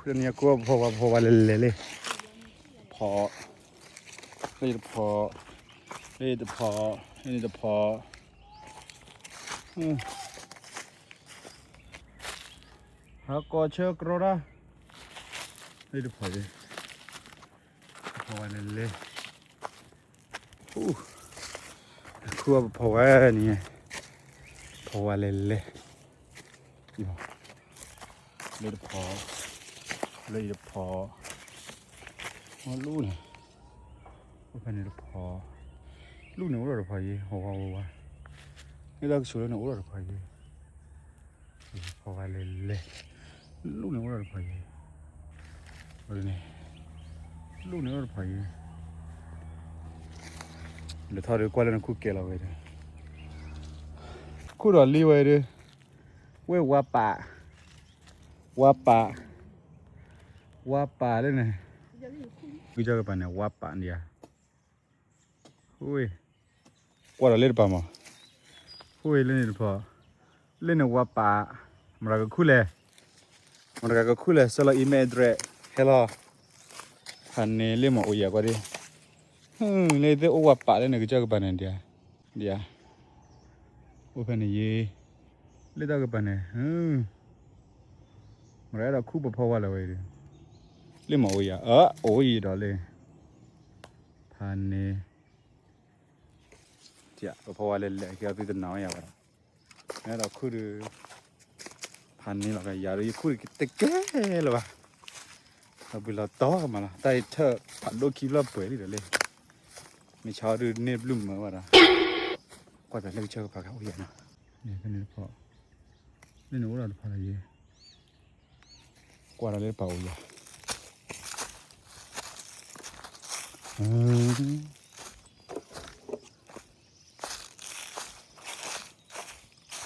တနံၤအကိးပဖီဝါ ပဖီဝါလဲၤလဲၤလံ, ဖီ, လၢယတဖီ, လၢယတဖီ, လၢန့ၣ်တဖီ, ဟးကီးဆၢကရီတၢ်, လၢယတဖီ, ပဖီဝါလဲၤလဲၤ ခူၣ်အပဖီဝါန့ၣ်, ဖီဝါလဲၤလဲၤ, လၢတဖီ, လၢအံၤတဖီ, အလူၣ်န့ၣ်, အိၣ်ဖဲန့ၣ်တဖီ, လူၣ်န့ၣ်အိၣ်ဒီးတဖီယ့ၤ ဟီဝါဝါဝါ, လၢတၢ်ကဆိးလၢန့ၣ်အိၣ်ဒီးတဖီယ့ၤ ဖီဝါလဲၤလဲၤ, လူၣ်န့ၣ်အိၣ်ဒီးတဖီယ့ၤ, န့ၣ်, လူၣ်န့ၣ်အိၣ်ဒီးတဖီယ့ၤ, လဲၤထီၣ်ဒီးကွၢ်လၢနခူၣ်ကဲလီၤဝဲဒီး, ခူၣ်ဒီးလံဝဲဒီး, ဝဲဝါပာ်, ဝါပာ်, ဝါပာ်လၢန့ၣ်, ကစၢ်ကပၤန့ၣ် ဝါပာ်ဒံးဧါ ဝ့ၢ်, ကွၢ်ဒီးလၢတပၤမး, ဝ့ၢ်လၢန့ၣ်တဖီ, လၢန့ၣ်ဝါပာ်, မတၤကခူၣ်လဲၣ်, မတၤကခူၣ်လဲၣ် ဆဲးလီၤ email address ဟဲလီၤ, ဖးန့ၣ်လၢမ့ၢ်အိၣ်ယၤကွၢ်ဒံး, လၢသ့ၣ်အိၣ်ဝါပာ်လၢန့ၣ် ကစၢ်ကပၤန့ၣ်ဒံးဧါ, ဒံးဧါ, အိၣ်ဖဲန့ၣ်ယ့ၤ, လၢတၢ်ကပၤန့ၣ် မတၤအဲၣ်ဒိးခူၣ်ပဖီဝါလၢၤဝဲဒီး, လၢမ့ၢ်အိၣ်ယၤ, အိၣ်ယံၤဒီးလၢ, ဖးန့ၣ်, ပဖီဝါလဲၤလဲၤက့ၤအီၤသုတနာ်ဝဲယၤဘၣ်, အဲၣ်ဒိးခူၣ်ဒီး, ဖးန့ၣ်လီၤ ယၤဒီးယခူၣ်တကဲလၢၤဘၣ်, လီၤဘှံးလီၤတီၤကမၤလီၤ တၢ်အံၤထၢၣ်ဖးဒိၣ်ခံဖျၢၣ်ပှဲၤလံဒီးလၢ, မ့ၢ်ဆါအီၤဒုးန့ၢ်ဘျုးမၢဘၣ်ဒီး, ကွၢ်ပၠးလၢကစၢၢ်ကပၤကအိၣ်ယၤနီၤ, ဖဲန့ၣ်တဖီ, လၢန့ၣ်အိၣ်ဒီးတဖီလီၤယ့ၤ ကွၢ်ဒီးလၢတပၤအိၣ်ယၤ,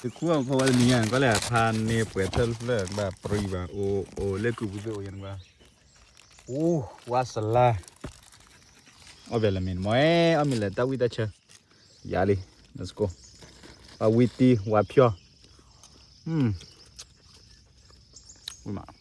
တခူၣ်အဖီဝါတနံၤညါ ကွၢ်လၢဖးန့ၢ်ပှဲၤထၢၣ်တဖျၢၣ်ဘၣ်ပြံဘၣ် အိၣ်အိၣ်လၢကုၢ်ပူၤသ့ၣ်အိၣ်ယဲၢ်နကွၢ်, အိၣ်ဝါစလါ, အီၣ်ဘဲလၢမ့ၢ်မ့ၢ် အီၣ်မ့ၢ်လၢတၢ်ဝံၣ်တၢ်ဆၢ, ယၤလံ, let's go, အဝံၣ်တံၢ်ဝါဖျီၣ်, ဝံၣ်မး